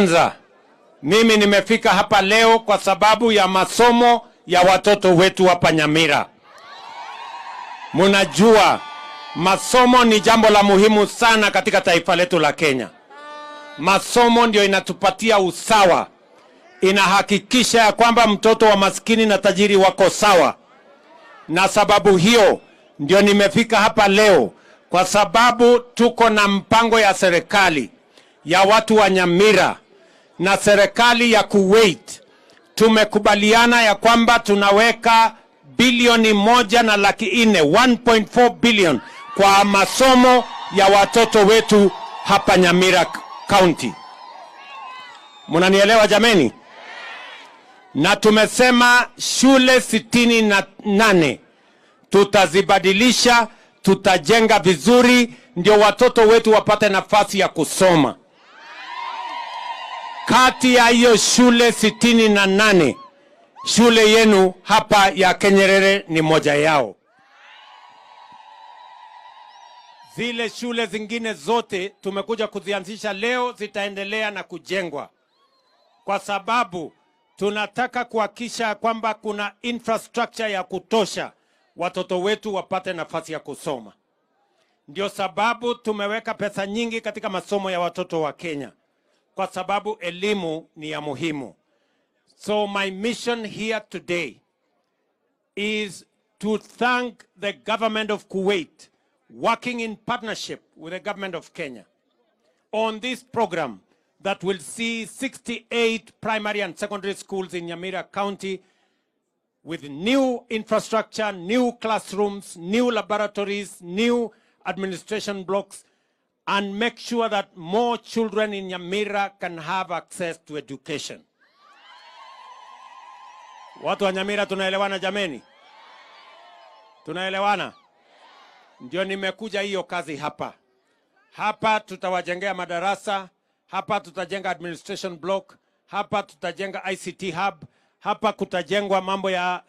Kwanza, mimi nimefika hapa leo kwa sababu ya masomo ya watoto wetu hapa Nyamira. Munajua masomo ni jambo la muhimu sana katika taifa letu la Kenya. Masomo ndio inatupatia usawa, inahakikisha ya kwamba mtoto wa maskini na tajiri wako sawa, na sababu hiyo ndio nimefika hapa leo, kwa sababu tuko na mpango ya serikali ya watu wa Nyamira na serikali ya Kuwait. Tumekubaliana ya kwamba tunaweka 1.4 bilioni, 1.4 billion, kwa masomo ya watoto wetu hapa Nyamira County. Munanielewa, jameni? Na tumesema shule 68 tutazibadilisha, tutajenga vizuri, ndio watoto wetu wapate nafasi ya kusoma. Kati ya hiyo shule 68, shule yenu hapa ya Kenyerere ni moja yao. Zile shule zingine zote tumekuja kuzianzisha leo, zitaendelea na kujengwa, kwa sababu tunataka kuhakikisha kwamba kuna infrastructure ya kutosha watoto wetu wapate nafasi ya kusoma. Ndio sababu tumeweka pesa nyingi katika masomo ya watoto wa Kenya, kwa sababu elimu ni ya muhimu. So my mission here today is to thank the government of Kuwait, working in partnership with the government of Kenya, on this program that will see 68 primary and secondary schools in Nyamira County with new infrastructure, new classrooms, new laboratories, new administration blocks, and make sure that more children in Nyamira can have access to education. Watu wa Nyamira, tunaelewana, jameni? Tunaelewana? Ndio nimekuja hiyo kazi hapa. Hapa tutawajengea madarasa, hapa tutajenga administration block, hapa tutajenga ICT hub, hapa kutajengwa mambo ya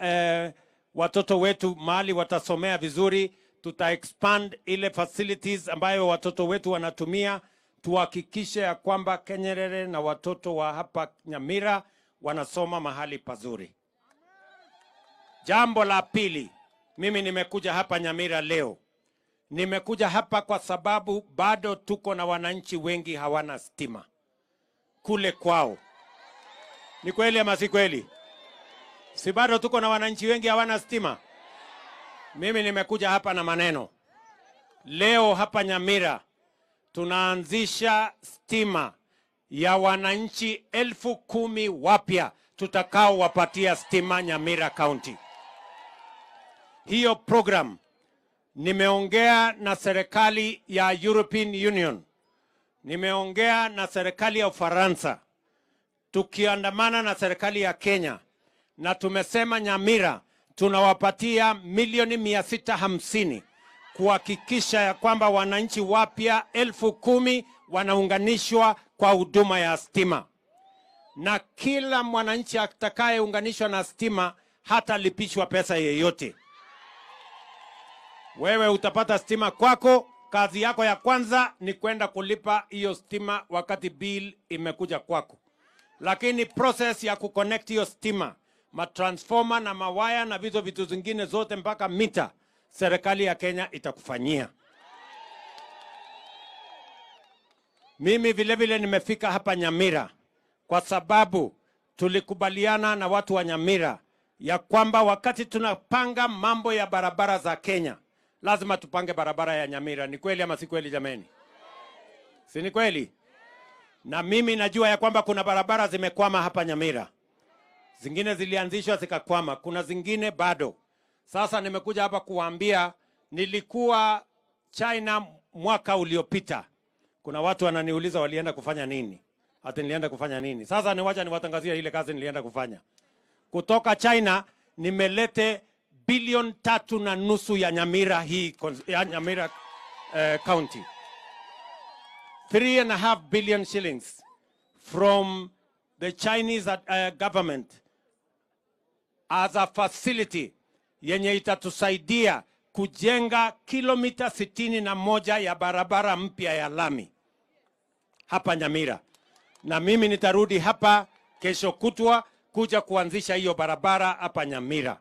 watoto wetu mahali watasomea vizuri. Tuta expand ile facilities ambayo watoto wetu wanatumia, tuhakikishe ya kwamba Kenyerere na watoto wa hapa Nyamira wanasoma mahali pazuri. Jambo la pili, mimi nimekuja hapa Nyamira leo. Nimekuja hapa kwa sababu bado tuko na wananchi wengi hawana stima kule kwao. Ni kweli ama si kweli? Si bado tuko na wananchi wengi hawana stima? Mimi nimekuja hapa na maneno. Leo hapa Nyamira tunaanzisha stima ya wananchi 10,000 wapya tutakaowapatia stima Nyamira County. Hiyo program nimeongea na serikali ya European Union, nimeongea na serikali ya Ufaransa, tukiandamana na serikali ya Kenya, na tumesema Nyamira tunawapatia milioni 650 kuhakikisha ya kwamba wananchi wapya 10,000 wanaunganishwa kwa huduma ya stima, na kila mwananchi atakayeunganishwa na stima hatalipishwa pesa yeyote. Wewe utapata stima kwako. Kazi yako ya kwanza ni kwenda kulipa hiyo stima wakati bill imekuja kwako, lakini process ya kuconnect hiyo stima, matransformer na mawaya na vizo vitu zingine zote mpaka mita, serikali ya Kenya itakufanyia. Mimi vile vile nimefika hapa Nyamira kwa sababu tulikubaliana na watu wa Nyamira ya kwamba wakati tunapanga mambo ya barabara za Kenya, lazima tupange barabara ya Nyamira. Ni kweli ama si kweli, jameni? Si ni kweli? Na mimi najua ya kwamba kuna barabara zimekwama hapa Nyamira, zingine zilianzishwa zikakwama, kuna zingine bado. Sasa nimekuja hapa kuwaambia, nilikuwa China mwaka uliopita. Kuna watu wananiuliza walienda kufanya nini, ati nilienda kufanya nini? Sasa niwacha niwatangazie ile kazi nilienda kufanya. Kutoka China nimelete 3.5 bilioni ya Nyamira hii ya Nyamira County. 3.5 billion shillings from the Chinese government as a facility yenye itatusaidia kujenga kilomita 61 ya barabara mpya ya lami hapa Nyamira. Na mimi nitarudi hapa kesho kutwa kuja kuanzisha hiyo barabara hapa Nyamira.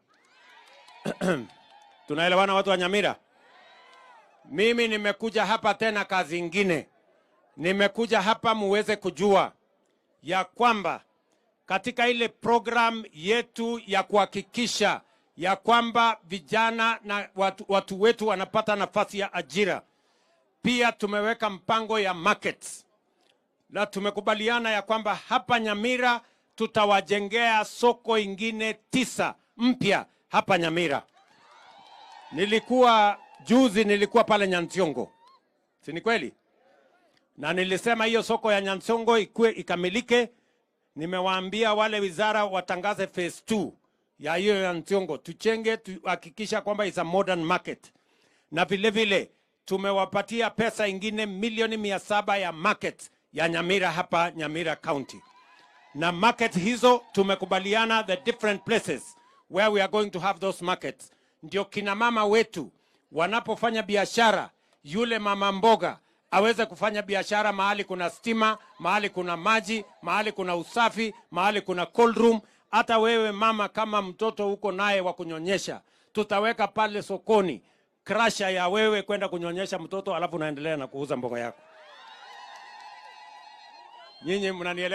Tunaelewana watu wa Nyamira? Mimi nimekuja hapa tena kazi ingine. Nimekuja hapa muweze kujua ya kwamba katika ile program yetu ya kuhakikisha ya kwamba vijana na watu wetu wanapata nafasi ya ajira, pia tumeweka mpango ya markets. Na tumekubaliana ya kwamba hapa Nyamira tutawajengea soko ingine 9 mpya hapa Nyamira. Nilikuwa juzi pale Nyansiongo. Si ni kweli? Na nilisema hiyo soko ya Nyansiongo ikue ikamilike. Nimewaambia wale wizara watangaze phase 2 ya hiyo Nyansiongo. Tuchenge, tuhakikisha kwamba is a modern market. Na vile vile tumewapatia pesa ingine milioni 700 ya market ya Nyamira hapa Nyamira County. Na market hizo tumekubaliana the different places where we are going to have those markets. Ndio kina mama wetu wanapofanya biashara, yule mama mboga aweze kufanya biashara mahali kuna stima, mahali kuna maji, mahali kuna usafi, mahali kuna cold room. Hata wewe mama kama mtoto uko naye wa kunyonyesha, tutaweka pale sokoni krasha ya wewe kwenda kunyonyesha mtoto, alafu unaendelea na kuuza mboga yako. Nyinyi mnanielewa?